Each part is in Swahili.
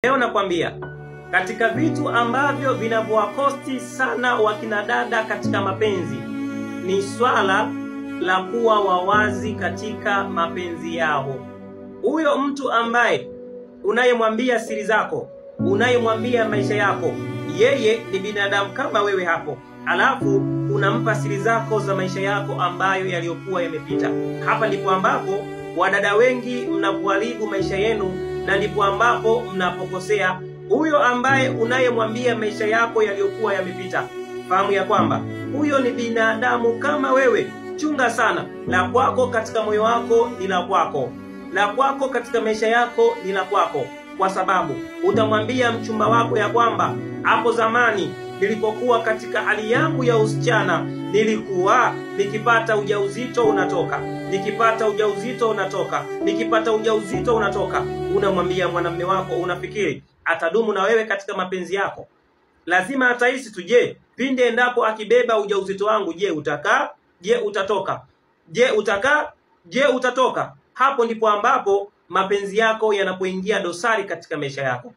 Leo nakwambia katika vitu ambavyo vinavyowakosti sana wakina dada katika mapenzi ni swala la kuwa wawazi katika mapenzi yao. Huyo mtu ambaye unayemwambia siri zako, unayemwambia maisha yako, yeye ni binadamu kama wewe hapo. Alafu unampa siri zako za maisha yako ambayo yaliyokuwa yamepita. Hapa ndipo ambapo wadada wengi mnapoharibu maisha yenu na ndipo ambapo mnapokosea. Huyo ambaye unayemwambia maisha yako yaliyokuwa yamepita, fahamu ya kwamba huyo ni binadamu kama wewe. Chunga sana, la kwako katika moyo wako ni la kwako, la kwako katika maisha yako ni la kwako, kwa sababu utamwambia mchumba wako ya kwamba hapo zamani nilipokuwa katika hali yangu ya usichana nilikuwa nikipata ujauzito unatoka, nikipata ujauzito unatoka, nikipata ujauzito unatoka. Unamwambia mwanamume wako, unafikiri atadumu na wewe katika mapenzi yako? Lazima atahisi tu, je, pindi endapo akibeba ujauzito wangu, je utakaa? Je utatoka? Je utakaa? Je utatoka? Hapo ndipo ambapo mapenzi yako yanapoingia dosari katika maisha yako.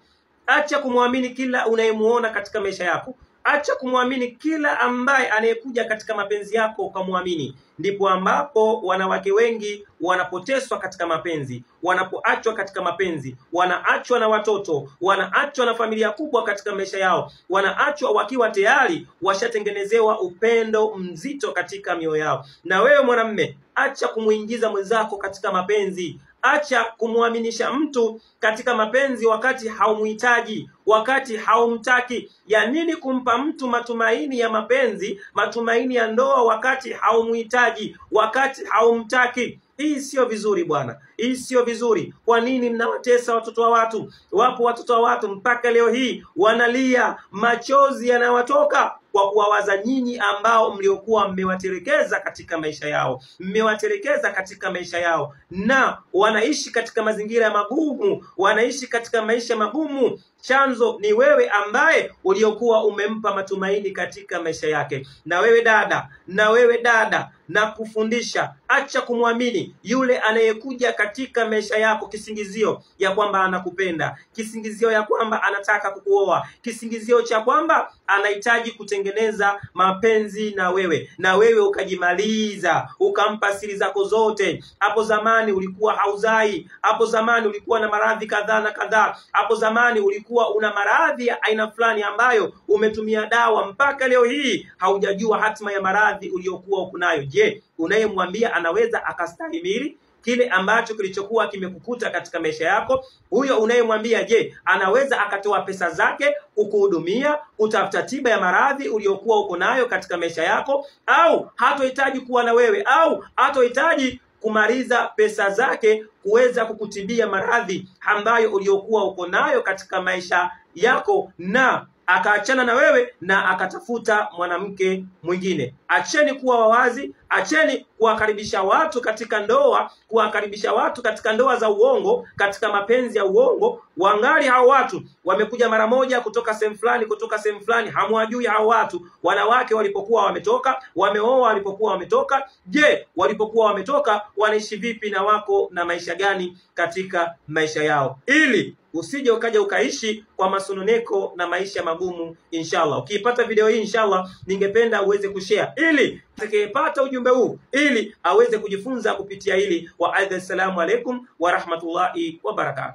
Acha kumwamini kila unayemuona katika maisha yako. Acha kumwamini kila ambaye anayekuja katika mapenzi yako ukamwamini. Ndipo ambapo wanawake wengi wanapoteswa katika mapenzi, wanapoachwa katika mapenzi, wanaachwa na watoto, wanaachwa na familia kubwa katika maisha yao, wanaachwa wakiwa tayari washatengenezewa upendo mzito katika mioyo yao. Na wewe mwanamume, acha kumuingiza mwenzako katika mapenzi. Acha kumuaminisha mtu katika mapenzi wakati haumuhitaji, wakati haumtaki. Ya nini kumpa mtu matumaini ya mapenzi, matumaini ya ndoa wakati haumuhitaji, wakati haumtaki? Hii sio vizuri bwana, hii sio vizuri. Kwa nini mnawatesa watoto wa watu? Wapo watoto wa watu mpaka leo hii wanalia, machozi yanawatoka kwa kuwawaza nyinyi ambao mliokuwa mmewatelekeza katika maisha yao, mmewatelekeza katika maisha yao, na wanaishi katika mazingira magumu, wanaishi katika maisha magumu. Chanzo ni wewe ambaye uliokuwa umempa matumaini katika maisha yake. Na wewe dada, na wewe dada, na kufundisha, acha kumwamini yule anayekuja katika maisha yako kisingizio ya kwamba anakupenda, kisingizio ya kwamba anataka kukuoa, kisingizio cha kwamba anahitaji kutengeneza mapenzi na wewe, na wewe ukajimaliza, ukampa siri zako zote. Hapo zamani ulikuwa hauzai, hapo zamani ulikuwa na maradhi kadhaa na kadhaa, hapo zamani ulikuwa una maradhi ya aina fulani ambayo umetumia dawa mpaka leo hii haujajua hatima ya maradhi uliyokuwa uko nayo. Je, unayemwambia anaweza akastahimili kile ambacho kilichokuwa kimekukuta katika maisha yako? Huyo unayemwambia, je, anaweza akatoa pesa zake kukuhudumia, utafuta tiba ya maradhi uliyokuwa uko nayo katika maisha yako? Au hatohitaji kuwa na wewe, au hatohitaji kumaliza pesa zake kuweza kukutibia maradhi ambayo uliyokuwa uko nayo katika maisha yako, na akaachana na wewe na akatafuta mwanamke mwingine. Acheni kuwa wawazi, acheni kuwakaribisha watu katika ndoa, kuwakaribisha watu katika ndoa za uongo, katika mapenzi ya uongo. Wangali hao watu wamekuja mara moja kutoka sehemu fulani, kutoka sehemu fulani, hamwajui hao watu. Wanawake walipokuwa wametoka, wameoa walipokuwa wametoka, je, walipokuwa wametoka wanaishi vipi na wako na maisha gani katika maisha yao, ili usije ukaja ukaishi kwa masononeko na maisha magumu. Inshallah, ukiipata video hii inshallah, ningependa uweze kushare ili atakayepata ujumbe huu ili aweze kujifunza kupitia hili. Wa aidha, assalamu alaikum wa rahmatullahi wa barakatuh.